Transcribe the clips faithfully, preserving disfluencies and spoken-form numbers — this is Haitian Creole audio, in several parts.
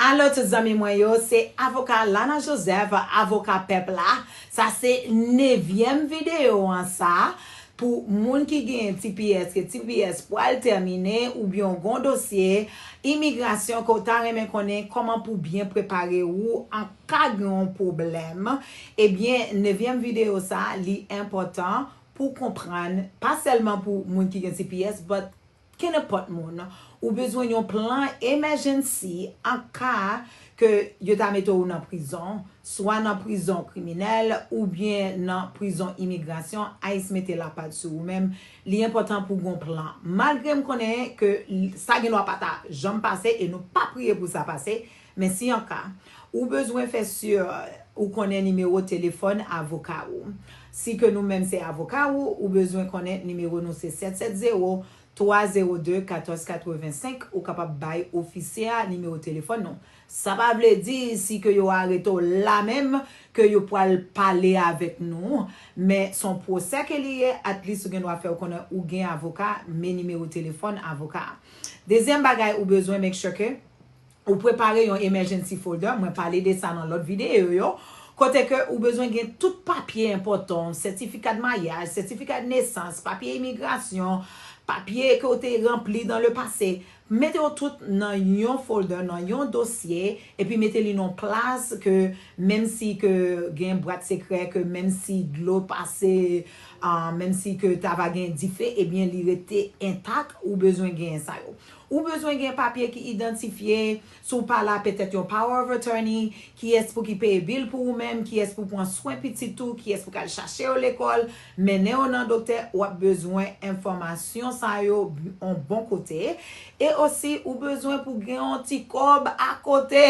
Alo tout zanmi mwen yo, se avoka Lana Joseph, avoka pèp la. Sa se nevyèm videyo an sa. Pou moun ki gen T P S, ke T P S pral tèmine, oubyen w gen yon dosye imigrasyon ke w ta renmen konnen kòman pou byen prepare w an ka gen yon pwoblèm, ebyen, nevyèm videyo sa, li enpòtan pou konprann, pa sèlman pou moun ki gen T P S, but kenenpòt moun. Ou bezwen yon plan emergency an ka ke yo ta mete w nan prizon, swa nan prizon kriminèl oubyen nan prizon imigrasyon, ICE mete lapat sou ou menm. Li enpòtan pou w gen yon plan. Malgre m konnen ke l- sa gen dwa pa ta janm pase e nou pa priye pou sa pase, men si an ka, ou bezwen fè si ou konnen nimewo telefòn avoka ou. Si ke nou menm se avoka ou, ou bezwen konnen nimewo nou se sèt sèt zewo, twa zewo de, katòz katrevensenk, ou kapab bay ofisye a nimewo telefòn nou. Sa pa vle di si ke yo arete w la menm ke yo pral pale avèk nou, men se yon pwosè ke li ye, at least ou gen dwa fè yo konnen ou gen avoka, men nimewo telefòn avoka a. Dezyèm bagay ou bezwen make sure ke ou prepare yon emergency folder, mwen pale de sa nan lòt videyo yo, kote ke ou bezwen gen tout papye enpòtan, sètifika de maryaj, sètifika de nesans, papye imigrasyon, papye ke w te ranpli dans le passé. Mete yo tout nan yon folder, nan yon dosye, epi mete li nan yon plas ke menm si ke gen bwat sekrè, ke menm si dlo pase, ah, menm si ke ta va gen dife, ebyen li rete entak, ou bezwen gen sa yo. Ou bezwen gen papye ki idantifye, si w pa la, petèt yon power of attorney, kiyès pou ki peye bil pou ou menm, kiyès pou pran swen pitit ou, kiyès pou k al chache yo lekòl, mennen yo nan doktè, w ap bezwen enfòmasyon sa yo yon bon kote. E osi, ou bezwen pou gen yon ti kòb akote.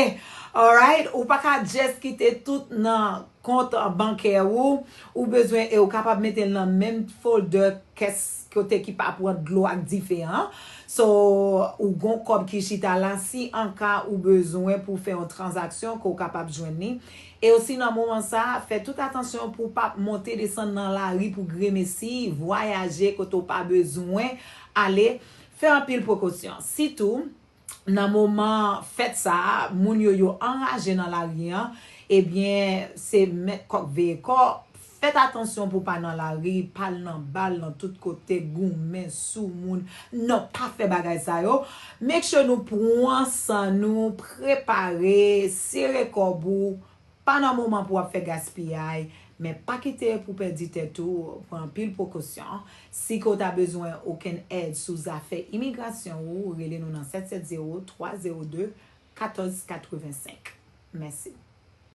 Alright? Ou pa ka just kite tout nan kont bankè ou. Ou bezwen, e ou kapab mete l nan menm folder kès kote ki pa pran dlo ak dife an. So, ou gon kòb ki chita la, si an ka ou bezwen pou fè yon tranzaksyon, ke w kapab jwenn li. E osi nan moman sa, fè tout atansyon pou w pa monte desann nan lari pou gremesi, vwayaje kote w pa bezwen ale. Fè anpil prekosyon. Sitou, nan moman fèt sa a, moun yo, yo anraje nan lari an, ebyen, se mèt kòk veye kò. Fèt atansyon pou pa nan lari, pa al nan bal nan tout kote, goumen sou moun. Non, pa fè bagay sa yo. Make sure nou pran san nou, prepare, sere kòb ou, pa nan moman pou w ap fè gaspiyay, men pa kite pou pèdi tèt ou, pran anpil prekosyon. Si ke w ta bezwen okenn èd sou zafè imigrasyon ou, rele nou nan sèt sèt zewo, twa zewo de, katòz katrevensenk. Mèsi.